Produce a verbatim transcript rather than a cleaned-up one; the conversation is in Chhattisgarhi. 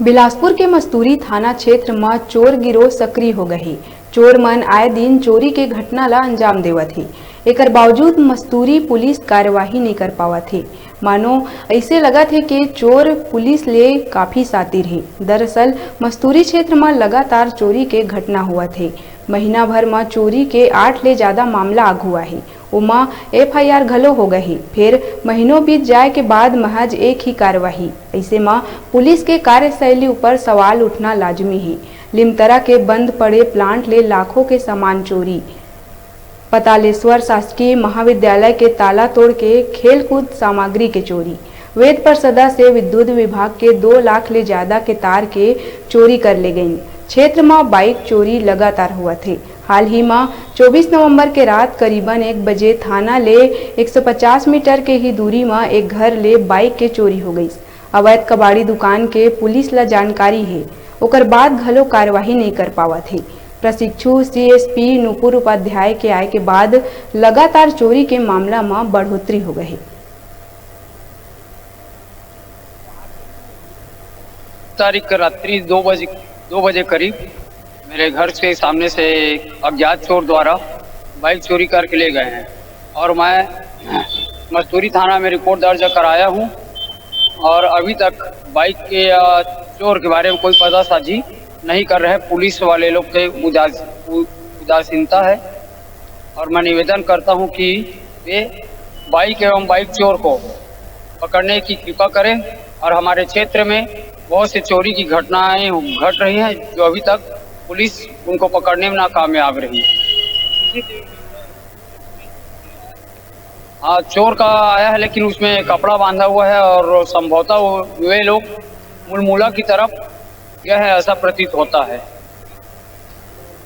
बिलासपुर के मस्तूरी थाना क्षेत्र म चोर गिरोह सक्रिय हो गए हे। चोर मन आए दिन चोरी के घटना ला अंजाम देवत हे। एकर बावजूद मस्तूरी पुलिस कार्यवाही नइ कर पावत हे। मानो अइसे लगत हे कि चोर पुलिस ले काफी सातिर हे। दरअसल मस्तूरी क्षेत्र म लगातार चोरी के घटना होवत हे। महीना भर म चोरी के आठ ले ज्यादा मामला आघू आहे। ओमा एफ आई आर घलो हो गए हे। फेर महीनों बीत जाए के बाद महज एक ही कार्यवाही। अइसे म पुलिस के कार्यशैली ऊपर सवाल उठना लाजमी हे। लिमतरा के बंद पड़े प्लांट ले लाखों के सामान चोरी, पतालेश्वर शासकीय महाविद्यालय के ताला तोड़ के खेलकूद सामग्री के चोरी, वेद प्रसदा से विद्युत विभाग के दो लाख ले ज्यादा के तार के चोरी कर ले गईन। क्षेत्र म बाइक चोरी लगातार होवत हे। हाल ही म चौबीस नवंबर के रात करीबन एक बजे थाना ले एक सौ पचास मीटर के ही दूरी म एक घर ले बाइक के चोरी हो गईस। अवैध कबाड़ी दुकान के पुलिस ला जानकारी हे, ओकर बाद घलो कार्यवाही नइ कर पावत हे। प्रशिक्षु सी एस पी नूपुर उपाध्याय के आय के बाद लगातार चोरी के मामला म बढ़ोतरी हो गए हे। तारीख के रात्रि दो बजे, दो बजे करीब मेरे घर से सामने से अज्ञात चोर द्वारा बाइक चोरी करके ले गए हैं और मैं मस्तूरी थाना में रिपोर्ट दर्ज कराया हूँ और अभी तक बाइक के या चोर के बारे में कोई पता साझी नहीं कर रहे। पुलिस वाले लोग के उदास-, उ-, उदासीनता है और मैं निवेदन करता हूँ कि वे बाइक एवं बाइक चोर को पकड़ने की कृपा करें और हमारे क्षेत्र में बहुत से चोरी की घटनाएं घट रही हैं जो अभी तक पुलिस उनको पकड़ने में नाकामयाब रही है। हाँ, चोर का आया है लेकिन उसमें कपड़ा बांधा हुआ है और संभवतः वो, वे लोग मुलमुला की तरफ गए हैं, ऐसा प्रतीत होता है।